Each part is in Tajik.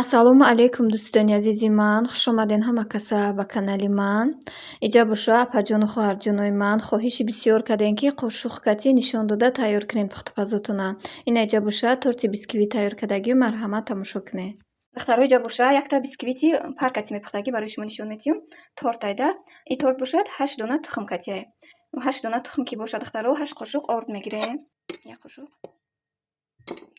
Ассалому алайкум, дӯстони азизи ман, хушомаден ҳама каса ба канали ман. Иҷа боша, апаҷону хоҳарҷонои ман, хоҳиши бисёр кардем, ки қошуқ-кати нишон дода тайёр кунед пухтупазотона. Ина иҷа боша, торти бисквит тайёр кардагию марҳамат, тамошо кунед. Духтаро, иҷа боша, якта бисквити паркати мепухтагӣ барои шумо нишон медиҳам. Торт айда. И торт бошад, ҳашт дона тухм катиай. Ҳашт дона тухм ки бошад, духтаро, 8 қошуқ орд мегирем. Як қошуқ,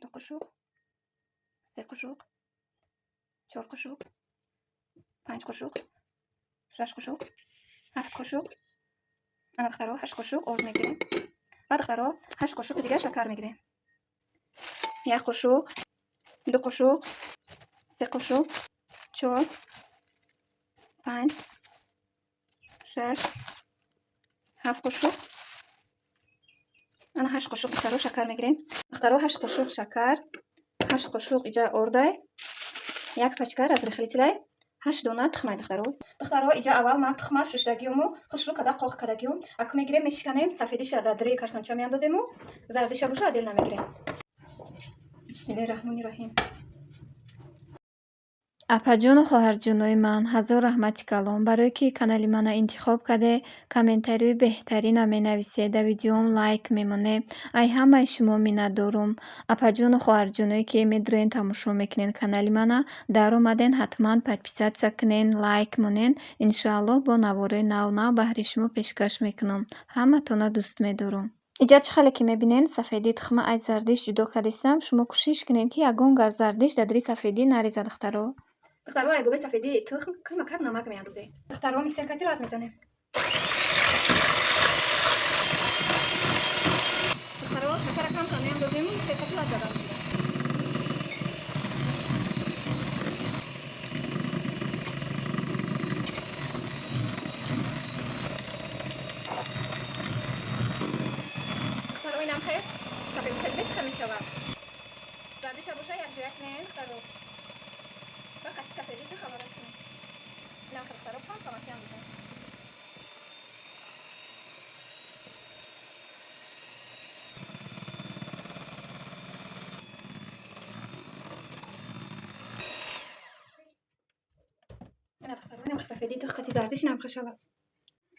2 қошуқ, 3 қошуқ, 4 қошуқ, 5 қошуқ, 6 қошуқ, 7 қошуқ. Ана, духтаро, 8 қошуқ орд мегирем. Баъд, духтаро, 8 қошуқи дигар шакар мегирем. Як қошуқ, 2 қошуқ, 3 қошуқ, чор, панҷ, шаш, ҳафт қошуқ. Ана, 8 қошуқ, духтаро, шакар мегирем. Духтаро, 8 қошуқ шакар, 8 қошуқ иҷа ордай, як пачка разрыхлителай, 8 дона тухмай, духтаро. Духтаро, иҷа аввал ман тухма шуштагиюму хушрӯ када қоқ кардагиюм. Аку мегирем, мешиканем, сафедиша дар дирии карсонча меандозему, зардиша боша, отдельно мегирем. Бисмиллаҳи раҳмони раҳим. Апаҷону хоҳарҷонои ман, ҳазор раҳмати калон, барое ки канали мана интихоб карде, комментарияи беҳтарина менависед, дар видеоам лайк мемонед. Ай ҳамаи шумо миннатдорум. Апаҷону хоҳарҷоное, ки медурен, тамошо мекунед канали мана, даромаден, ҳатман подписаться кунен, лайк монен. Иншоаллоҳ, бо навораи нав-нав баҳри шумо пешкаш мекунам. Ҳаматона дӯст медорам. Иҷа чӣ хеле ки мебинед, сафедии тухма аз зардиш ҷудо кардистам. Шумо кӯшиш кунед, ки ягон газ зардиш дар дили сафедӣ нарезад, духтаро. Духтаро, ай болои сафедии тухм камакак намак меандозем. Духтаро, миксер кати лат мезанем. Духтаро, шакара камтар меандозему, миксер кати лат задан мегирем. Духтаро, инам хел сафедиша дида, чӣ хел мешавад. Зардиша боша, якҷоя кунем, духтаро. Ва қати сафедӣ хабараш кунем. Инам хел, духтаро, кам камаки андозем. Ина, духтаро, инам сафедии тухм қати зардиш инам хел шавад.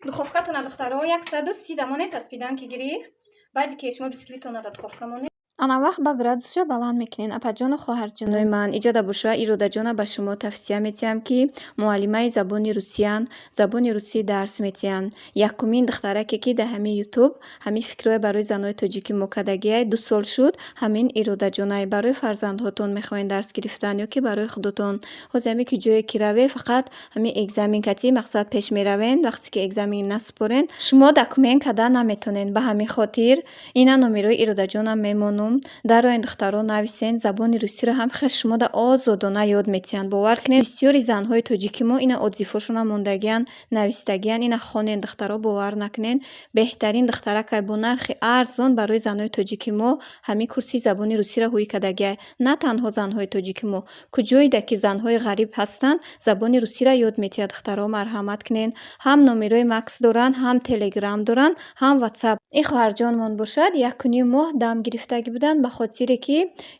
Духовкатона, духтаро, 130 дамоне таспидан ки гирифт, баъде ки шумо бисквитона дар духовка монед, ана вақт ба градусшо баланд мекунед. Апаҷону хоҳарҷонои ман, иҷода боша, Иродаҷона ба шумо тавсия метиҳам, ки муаллимаи забони русиян, забони русӣ дарс метиҳанд. Якумин духтараке, ки дар ҳамин Ютуб ҳамин фикрҳое барои занои тоҷики мо кардагиай, 2 сол шуд, ҳамин Иродаҷонай. Барои фарзандҳотон мехоҳед дарс гирифтан ё ки барои худотон. Ҳозир ҳаме ки ҷое ки раве, фақат ҳамин экзамен кати мақсад пеш меравен. Вақте ки экзамен насупорен, шумо документ карда наметонед. Ба ҳамин хотир ина номерои Иродаҷонам мемонум. Дароен, духтаро, нависен, забони русиро ҳам хел шумода озодона ёд метиҳанд. Бовар кунед, бисёри занҳои тоҷики мо ина отзывҳошона мондагиянд, навистагиянд. Ина хонен, духтаро, бовар накунед. Беҳтарин духтаракай бо нархи арзон барои занои тоҷики мо ҳамин курси забони русиро ҳӯй кардагиай. На танҳо занҳои тоҷики мо, куҷоида ки занҳои ғариб ҳастанд, забони русиро ёд метиҳад. Духтаро, марҳамат кунед. Ҳам номерои Макс доранд, ҳам Телеграм доранд, ҳам Ватсап. Ин хоҳарҷонмон бошад, 1,5 моҳ дам гирифтагӣ буданд, ба хотире ки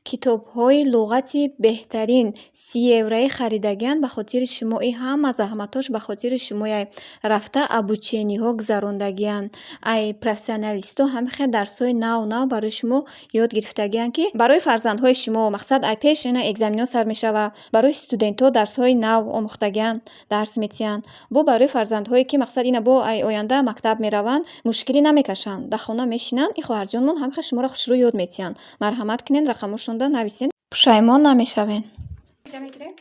китобҳои луғати беҳтарин 30 евроӣ харидагианд ба хотири шумо. И ҳама заҳматҳош ба хотири шумояй. Рафта обучениҳо гузарондагианд. Ай профессионалистҳо ҳамин хел дарсҳои нав-нав барои шумо ёд гирифтагианд, ки барои фарзандҳои шумо, мақсад, ай пеш ина экзаменҳо сар мешавад, барои студентҳо дарсҳои нав омӯхтагианд, дарс метиҳанд. Бо барои фарзандҳое, ки, мақсад, ина бо ай оянда мактаб мераванд, мушкилӣ намекашанд, дар хона мешинанд, ин хоҳарҷонмон ҳамин хел шуморо хушрӯ ёд метиҳанд. Марҳамат кунед, рақамҳошонда нависед, пушаймон намешавед. Мегирем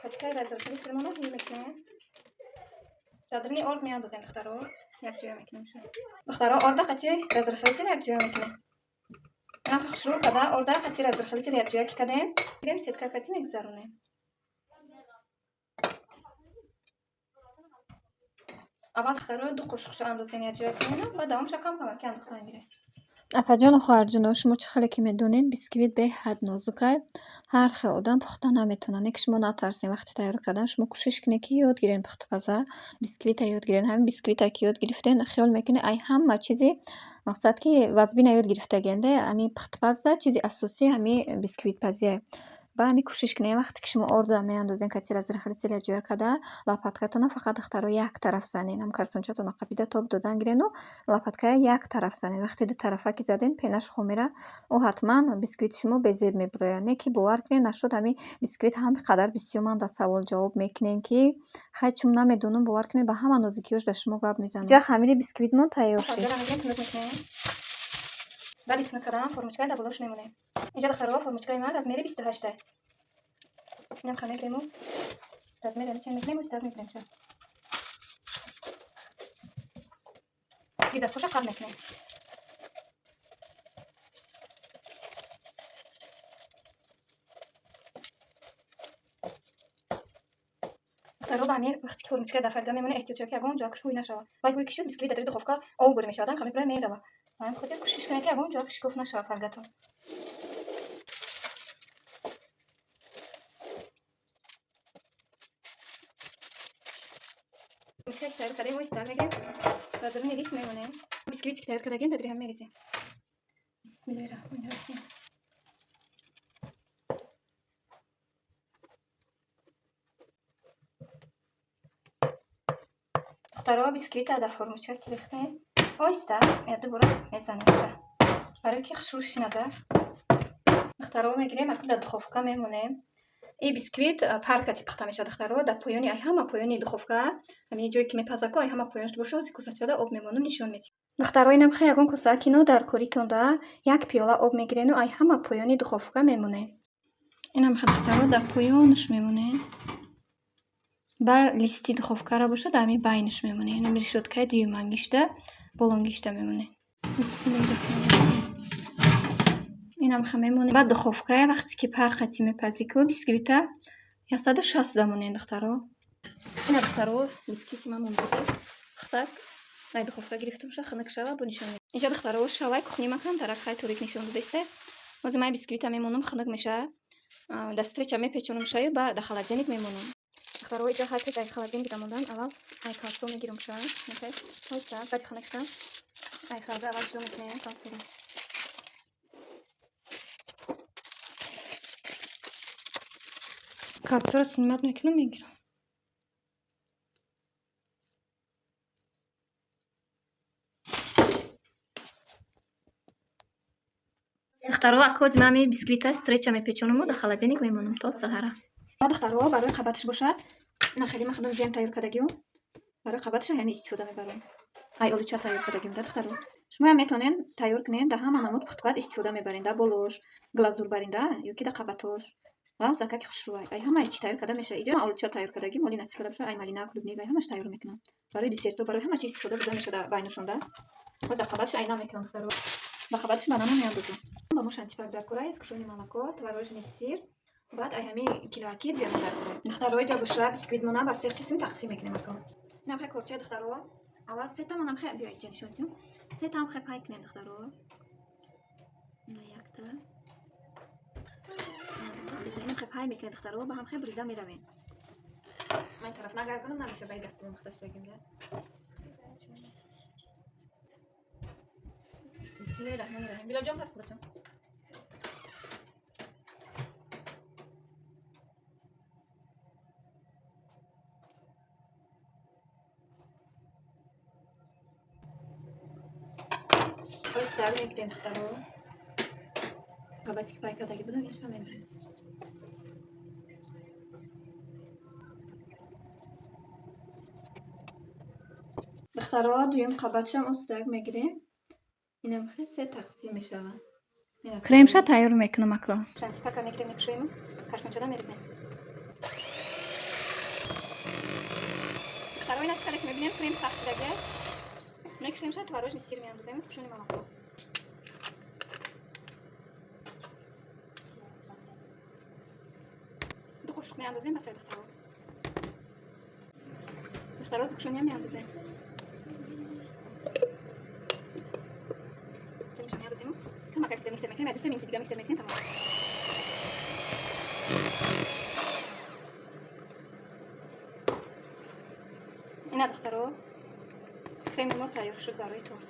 пачкаи разрыхлителмона, ҳӯй мекунем, дар даруни орд меандозем, духтаро, якҷоя мекунем. Духтаро, орда қати разрыхлитель якҷоя мекунем. Инам хушрӯ када орда қати разрыхлитель якҷоя ки кардем, гирем, сетка кати мегузаронем. Аввал, духтаро, 2 қошуқча андозем, якҷоя кунем, баъд давомша кам камаки андохтан гирем. Апаҷону хоҳарҷоно, шумо чӣ хеле ки медонед, бисквит беҳад нозукай. Ҳар хел одам пухта наметавонад. Не ки шумо натарсед вақти тайёр кардан, шумо кӯшиш кунед, ки ёд гиред пухтупаза, бисквита ёд гиред. Ҳамин бисквита ки ёд гирифтен, хиёл мекунед, ай ҳама чизи, мақсад, ки вазбина ёд гирифтагиенде. Ҳамин пухтупазда чизи асосӣ ҳамин бисквитпазие. Ба ҳамин кӯшиш кунед, вақте ки шумо орда меандозед кати разрыхлителя ҷоя карда, лопаткатона фақат, духтаро, як тараф занед. Ҳам карсончатона қапида тоб додан гирену лопаткая як тараф занед. Вақте ду тарафа ки заден, пенаш хом мера, ӯ ҳатман бисквити шумо безеб мебурояд. Не ки бовар кунед, нашуд ҳамин бисквит ҳам қадар бисёр ман дар савол ҷавоб мекунем, ки хай чун намедонам, бовар кунед, ба ҳама нозукиҳош дар шумо гап мезанам. Инҷа хамири бисквитмон тайёр шуд. Баъди тунук кардан формочкаи дар болош мемонем. Инҷа, духтаро, формочкаи ман размери 28-та. Инам ха мегирему размери чен мекунем, истар мегирем ша. Гирдакоша қат мекунем. Духтаро, ба ҳамин вақте ки формочка дар фольга мемонем, эҳтиёт шавед, ки ягон ҷоякаш ҳуй нашавад. Баъд ҳуй ки шуд, бисквит дар дари духовка об бурӣ мешавад, ҳам мебурад, мерава. Ба ҳамин хотир кӯшиш кунед, ки ягон ҷояк шикоф нашавад фольгатон. Бисквит тайёр кардем, оҳиста мегирем, дар даруни рис мемонем. Бисквите ки тайёр кардагем, дар ҳам мерезем. Бисмиллоҳи раҳмони раҳим. Духтаро, бисквита дар формочка ки рехтем, оҳиста яду бора мезанем, барое ки хушрӯ шинада. Духтаро, мегирем, акнун дар духовка мемонем. И бисквит паркати пухта мешавад, духтаро, дар поёни, ай ҳама поёни духовка, ҳамин ҷое ки мепазаку, ай ҳама поёнаш боша. Ози косачада об мемонам, нишон медиҳам. Духтаро, инам хе ягон косаа кино дар коритонда як пиёла об мегирену ай ҳама поёни духовка мемонем. Инам хе, духтаро, дар поёнаш мемонем. Ба листи духовкаро бошад, дар ҳамин байнаш мемонем. Инам решёткаи дуюмангишта болонгишта мемонем. Бисмиллоҳи. Инам ха мемонем. Баъд духовкая вақте ки парқати мепазӣ ку бисквита, 160 монем, духтаро. Ина, духтаро, бисквити ман мондаги пухтак. Ай духовка гирифтам ша, хунук шава, бо нишон. Инҷа, духтаро, шавай кухни ман камтарак хай торик нишон додааста. Ҳозир ман бисквита мемонам, хунук мешава. Дар стрейча мепечонам шаю, ба дар холодильник мемонам. Духтаро, инҷа хай пеш ай холодильник дамондан аввал ай калсо мегирам ша. Оҳиста баъди хунук шудан ай фарда аввал ҷудо мекунем калсоро. Калсоро снимать мекунам, мегирам. Духтаро, акози ман ҳамин бисквита стрейча мепечонаму дар холодильник мемонам то саҳара. Духтаро, барои қабаташ бошад, ина хеле ман худам ҷем тайёр кардагиюм. Барои қабаташа ҳамин истифода мебарам. Ай олуча тайёр кардагиюм да, духтаро. Шумоям метавонед тайёр кунед, дар ҳама намуд пухтупаз истифода мебаред, дар болош глазур барин да ё ки дар қабатош. Ғавзака ки хушрӯай. Ай ҳамаи чӣ тайёр карда мешавад. Иҷа ман олуча тайёр кардагим, оли насиб карда бошад, ай малина, клубника, ай ҳамаш тайёр мекунам. Барои десертҳо, барои ҳама чиз истифода бурда мешавад дар байнушонда. Боз дар қабаташ айнан мекунам, духтаро. Ба қабаташ банана меандозам. Ба мо шантипак дар кора, сгущённое молоко, творожный сыр, баъд ай ҳамин килоаки ҷема дар кора. Духтаро, иҷа боша бисквитмона ба се қисм тақсим мекунем акон. Инам хе корча, духтаро. Аввал сета манам хе биё иҷа нишон диҳам. Сетам хе пай кунем, духтаро. Ина якта. Инам хе пай мекунем, духтаро, ба ҳам хе бурида меравем. Ман тараф нагардонам, намеша, ба дастамон пухта шудагим да. Бисмиллоҳи раҳмони раҳим. Билолҷон, пас бачам. Оҳиста мегирем, духтаро. Қабати ки пай кардагӣ будам, инашам мебарем. Духтаро, дуюм қабатшам оҳистаяк мегирем. Инам хе се тақсим мешавад. Кремша тайёр мекунам ако. Шантипака мегирем, мекушоем, карсончада мерезем. Духтаро, ина чӣ ки мебинем, крем сахт шудагиа. Мекушоем ша, творожный сыр меандозем, сгущённое молоко. Ду қошуқ меандозем ба сари, духтаро. Духтаро, сгущённое меандозем. Меандозем. Камакак дига миксер мекунем, 2-3 минути дига миксер мекунем, тамом. Ина, духтаро, креми мо тайёр шуд барои торт.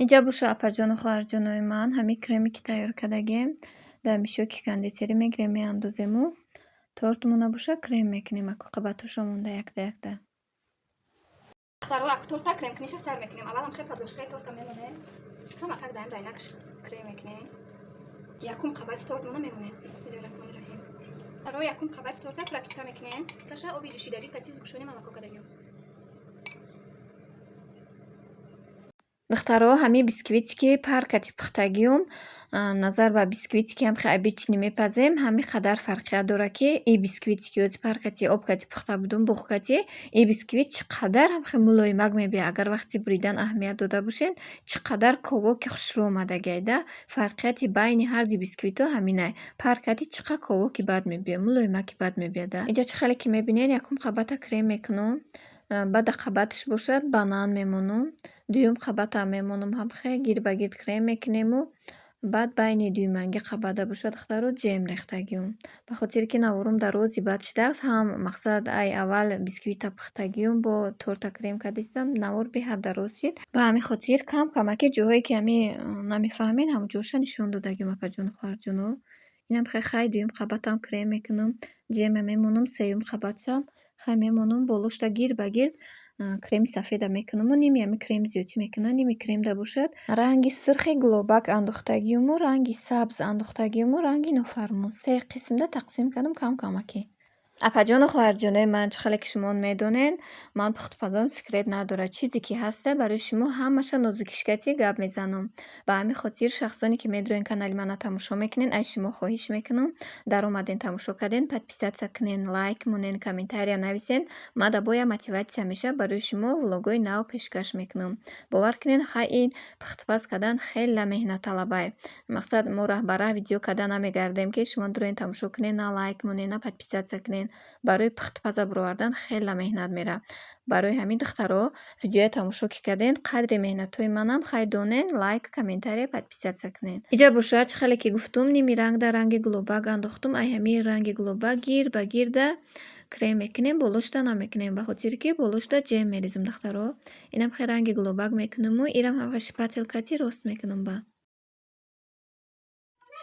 Инҷа боша, апаҷону хоҳарҷонои ман, ҳамин креме ки тайёр кардагем, Дар мишоки кондитерӣ мегирем, меандозему тортмона боша крем мекунем, аку қабатҳоша монда якта якта. Духтаро, аку торта крем куниша сар мекунем. Аввалам хел подложкаи торта мемонем. Камакак даем байнакш крем мекунем. Якум қабати тортмона мемонем. Бисмиллоҳи раҳмони раҳим. Духтаро, якум қабати торта пропитка мекунем. Таша оби ҷӯшидагӣ кати сгущённый молоко кадагиё. Духтаро, ҳамин бисквите ки пар кати пухтагиюм, назар ба бисквите ки ҳамхел обычный мепазем, ҳамин қадар фарқият дорад, ки и бисквите ки ҳози пар кати об кати пухта будум, буғ кати, и бисквит чӣ қадар ҳамхел мулоимак мебиёяд. Агар вақти буридан аҳамият дода бошед, чӣ қадар ковоки хушрӯ омадагиай да. Фарқияти байни ҳарду бисквитҳо ҳаминай. Пар кати чӣ қадр ковоки бад мебиёяд, мулоимаки бад мебиёяд да. Инҷа чӣ хеле ки мебинед, якум қабата крем мекунам, баъда қабаташ бошад банан мемонам, дуюм қабатам мемонам, ҳамхел гирд ба гирд крем мекунему баъд байни дуюманги қабата бошад, духтаро, ҷем рехтагиюм. Ба хотире ки наворум дарози бад шудааст, ҳам мақсад ай аввал бисквита пухтагиюм, бо торта крем кардистам, навор беҳад дароз шид. Ба ҳамин хотир кам камаки ҷоҳое ки ҳамин намефаҳмед, ҳамон ҷоша нишон додагиюм, апаҷону хоҳарҷоно. Инам хел хай дуюм қабатам крем мекунам, ҷема мемонам, сеюм қабатшам хай мемонам, болошта гирд ба гирд креми сафеда мекунаму ними ҳами крем зиёдтӣ мекунам, ними кремда бошад ранги сурхи гулобак андохтагиюму ранги сабз андохтагиюму ранги нофармон. Се қисмда тақсим кардам кам камакӣ. Апаҷону хоҳарҷонои ман, чӣ хеле ки шумо медонед, ман пухтупазон секрет надорад. Чизе ки ҳаста, барои шумо ҳамаша нозукишкатӣ гап мезанам. Ба ҳамин хотир шахсоне ки медроен канали мана тамошо мекунед, аз шумо хоҳиш мекунам, даромаден, тамошо карден, подписаться кунен, лайк монен, комментария нависен. Мада боя мотиватсия мешавад, барои шумо влогҳои нав пешкаш мекунам. Бовар кунед, хай ин пухтупаз кардан хеле меҳнатталабай. Мақсад мо раҳ ба раҳ видео карда намегардем, ки шумо дроен тамошо кунед, на лайк монен, на подписаться кунед. Барои пухтупаза баровардан хеле меҳнат меравад. Барои ҳамин, духтаро, видеоя тамошо ки карден, қадри меҳнатҳои манам хай донен, лайк, комментария, подписаться кунед. Иҷа бошад, чӣ хеле ки гуфтум, ними рангда ранги гулобак андохтум. Ай ҳамин ранги гулобак гирд ба гирда крем мекунем, болошта намекунем, ба хотире ки болошта ҷем мерезем, духтаро. Инам хел ранги гулобак мекунаму ирам ҳамхел шпатель кати рост мекунам ба.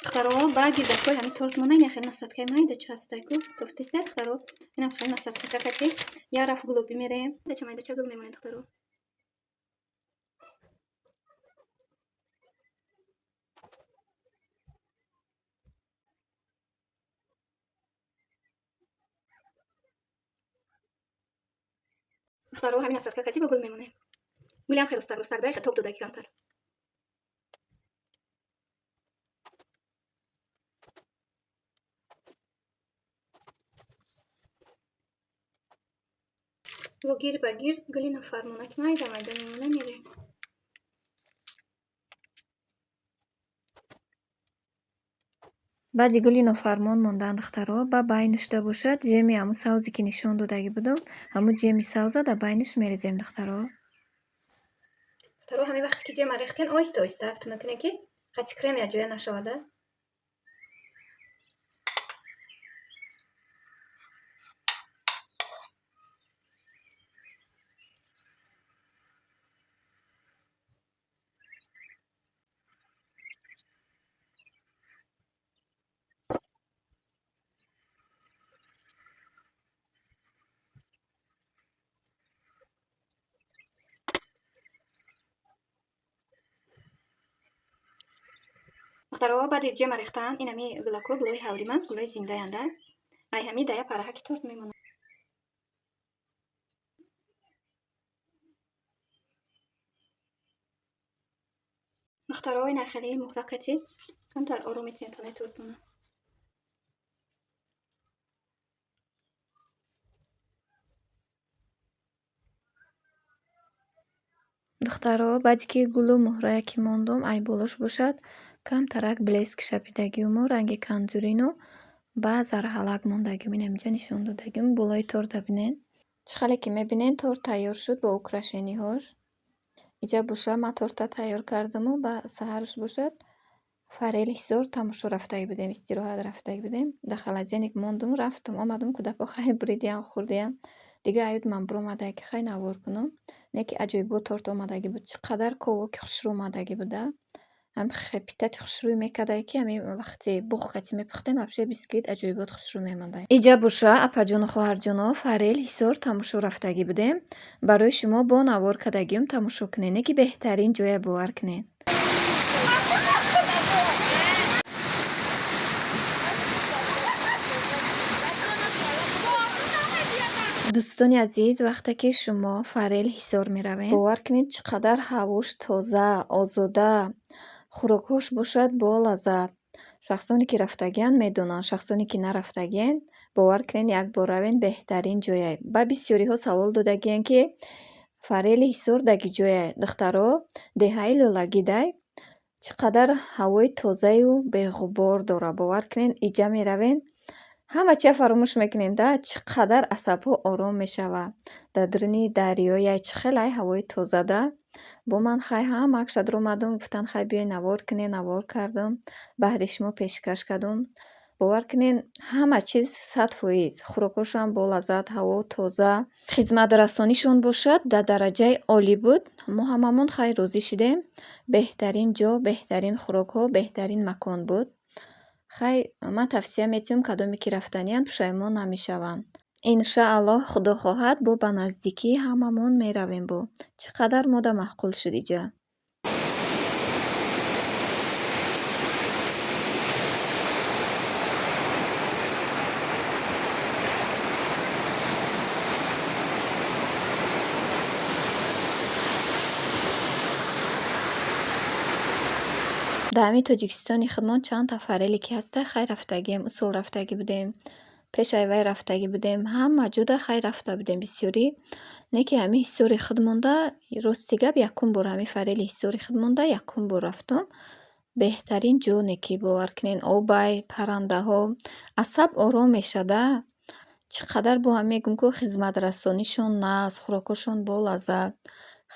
Духтаро, ба гирдакҳои ҳамин тортмона ина хел насадкаи майда ча ҳастайку, туфтиста, духтаро. Инам хел насадкача кати як раф гулобӣ мерем. Майдача майдача гул мемонем, духтаро. Духтаро, ҳамин насадка кати ба гул мемонем. Гулиам хел ростак ростак да, тоб додаги камтар. Бо гирд ба гирд гули нофармона ки майда майда мемона мерем. Баъди гули нофармон мондан, духтаро, ба байнушда бошад ҷеми ҳамун савзе ки нишон додагӣ будум, ҳамун ҷеми савза дар байнуш мерезем, духтаро. Духтаро, ҳамин вақте ки ҷема рехтен, оҳиста оҳиста тунук кунед, ки қати крем якҷоя нашавада. Духтаро, баъди ҷема рехтан инами гулако, гулои ҳавлиманд, гулои зиндаянда. Ай ҳами дая параҳаки торт мемонад. Духтаро, ина хеле муҳра кати камтар ором метиҳем тонаи тортмона. Духтаро, баъде ки гулу муҳрая ки мондум, ай болош бошад камтарак блеск шапидагиуму ранги канзурину ба зарҳалак мондагиум. Ина инҷа нишон додагиум. Болои торта бинен. Чӣ хеле ки мебинен, торт тайёр шуд бо украшениҳош. Иҷа боша ман торта тайёр кардаму ба саҳарш бошад Фарели Ҳисор тамошо рафтагӣ будем, истироҳат рафтагӣ будем. Дар холодильник мондум, рафтум, омадум, кӯдакҳо хай буридиям, хӯрдиям. Дига аюд ман биромадае ки хай навор кунам. Не ки аҷоибо торт омадагӣ буд. Чӣ қадар ковоки хушрӯ омадагӣ буда. Ҳам питати хушрӯй мекардай, ки ҳамин вақте буғ кати мепухтем, вообще бисквит аҷоибот хушрӯ мемондай. Иҷа боша, апаҷону хоҳарҷоно, форель Ҳисор тамошо рафтагӣ будем. Барои шумо бо навор кардагиюм, тамошо кунед, не ки беҳтарин ҷоя, бовар кунед. Дӯстони азиз, вақте ки шумо форель Ҳисор меравед, бовар кунед, чӣ қадар ҳавош тоза, озода, хӯрокҳош бошад бо лаззат. Шахсоне ки рафтагианд, медонанд, шахсоне ки нарафтагианд, бовар кунед, як бор равед, беҳтарин ҷояе. Ба бисёриҳо савол додагианд, ки форели Ҳисор даги ҷояе. Духтаро, деҳаи Лӯлагидай. Чӣ қадар ҳавои тозаю беғубор дорад. Бовар кунед, иҷа меравед, ҳама чия фаромӯш мекунед, да, чӣ қадар асабҳо ором мешавад. Дар даруни дарёяй, чӣ хелай ҳавои тоза, да. Бо ман хай ҳамаакша даромадум, гуфтанд, хай биёй навор кунед, навор кардум, баҳри шумо пешкаш кардум. Бовар кунед, ҳама чиз 100%, хӯрокҳошам болаззат, ҳаво тоза, хизматрасонишон бошад дар дараҷаи олӣ буд. Мо ҳамамон хай розӣ шидем. Беҳтарин ҷо, беҳтарин хӯрокҳо, беҳтарин макон буд. Хай, ман тавсия метиҳам, кадоме ки рафтаниянд, пушаймон намешаванд. Иншааллоҳ, Худо хоҳад, бо ба наздикӣ ҳамамон меравем бо. Чӣ қадар мода маъқул шуд иҷа. Дар ҳамин Тоҷикистони худмон чандта фореле ки ҳаста, хай рафтагием, усол рафтагӣ будем, пешаи вай рафтагӣ будем, ҳама ҷода хай рафта будем бисёрӣ. Не ки ҳамин Ҳисори худмонда, рости гап, якум бор ҳамин форели Ҳисори худмонда якум бор рафтум. Беҳтарин ҷо, не ки бовар кунед, обай, паррандаҳо, асаб ором мешада. Чӣ қадар бо ҳам мегӯм, ку хизматрасонишон нағз, хӯрокҳошон болаззат.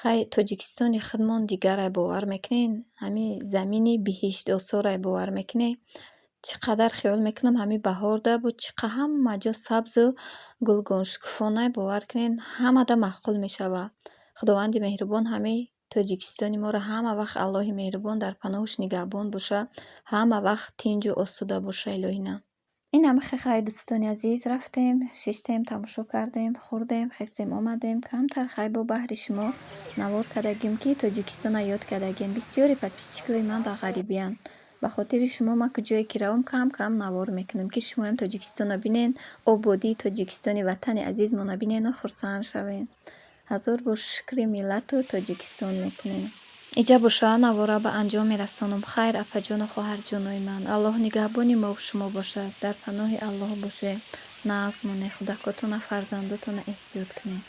Хай, Тоҷикистони худмон дигарай, бовар мекунед? Ҳамин замини биҳиштосорай, бовар мекунед? Чӣ қадар хиёл мекунам, ҳамин баҳорда бо чӣ қа ҳама ҷо сабзу гулгуншукуфонай, бовар кунед, ҳамада маъқул мешавад. Худованди меҳрубон ҳамин Тоҷикистони моро ҳама вақт Аллоҳи меҳрубон дар паноҳуш нигаҳбон боша, ҳама вақт тинҷу осуда боша, илоҳина. Ин ҳама хай, дӯстони азиз, рафтем, шиштем, тамошо кардем, хӯрдем, хестем, омадем. Камтар хай бо баҳри шумо навор кардагим, ки Тоҷикистона ёд кардагием. Бисёри подписчикои ман дар ғарибиянд. Ба хотири шумо ман куҷое ки равам, кам кам навор мекунам, ки шумоям Тоҷикистонро бинен, ободии Тоҷикистони ватани азизмонро бинену хурсанд шавед. Ҳазор бор шукри миллату Тоҷикистон мекунем. Иҷа боша, навора ба анҷом мерасонам. Хайр, апаҷону хоҳарҷонои ман. Аллоҳ нигаҳбони мову шумо бошад. Дар паноҳи Аллоҳ бошед. Нағз монед, худакотона, фарзандотона эҳтиёт кунед.